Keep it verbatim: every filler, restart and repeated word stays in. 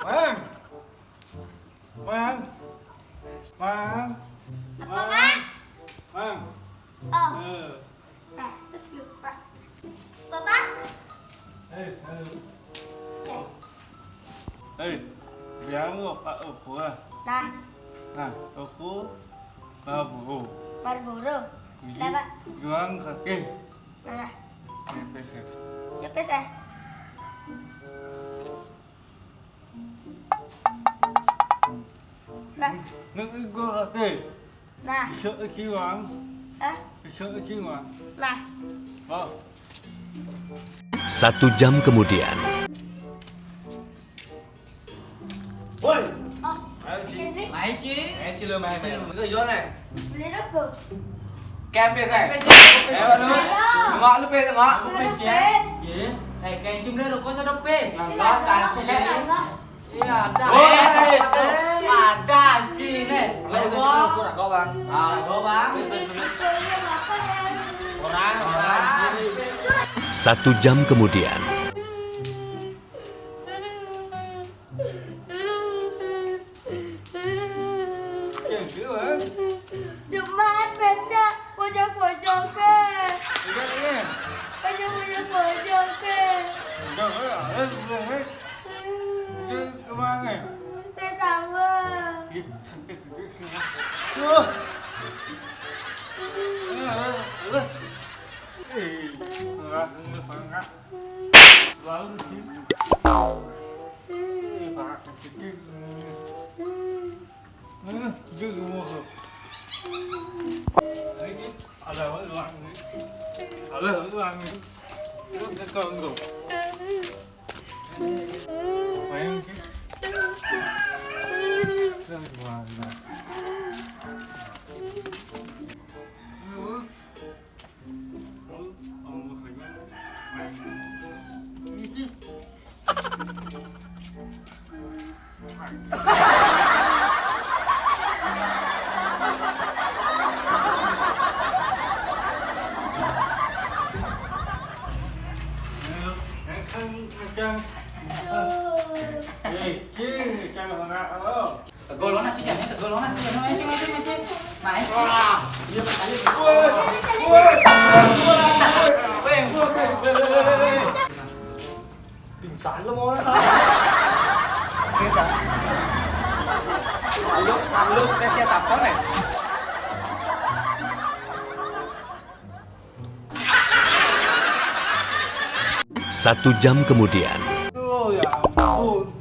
Mang. Mang. Mang. Apa, Mang? Mang. Oh. Eh. Nah, terus lupa. Papa? Eh, halo. Eh. Eh, biar lu, Pak, oh, gua. Nah. Nah, aku Marlboro. Marlboro. Jadi, Kenapa? Juang kaki. Nah. Pepes ya. Pepes ya? Nah. Nggak, gua kaki. Nah. Besok ke Juang. Hah? Besok ke Juang. Nah. Oh. Satu jam kemudian. Woi. Oh. Ayo, Ci. Mai, Ci. Eh, Ci, lu main, main. Lu Yon, eh? Beli rokok. Kempes, eh? Kempes. Eh, lu. Mak lu pes, mak. Kempes, Ci. Iya. Eh, kencing beli rokok, sedot pes. Nambah, santai. Iya, ada. Oh, Eh, ada. Ada, Ci, nih. Ayo, gua, gua, gua, Bang. Ah, gua, Bang. Orang, orang. Satu jam kemudian. Yang dua. Jumat benda pojok-pojok ke. Udah ini. Pojok-pojok ke. Udah, udah, udah, udah. Dia kemana? Saya tahu. Tuh. Udah, udah, udah. Eh, nggak, nggak, nggak. Lalu sih. Eh, pakai sedikit. Eh, dia semua tuh. Ini ada apa, uang ini? Ada apa, uang ini? Lu ke konggo. Apa yang ini? Uang ini. Tegol nasi jane, tegol nasi jane, mancing, mancing, mancing. Naik. Pingsan lu mau lah. Malu, malu spesies apa nih? Satu jam kemudian. Oh ya ampun.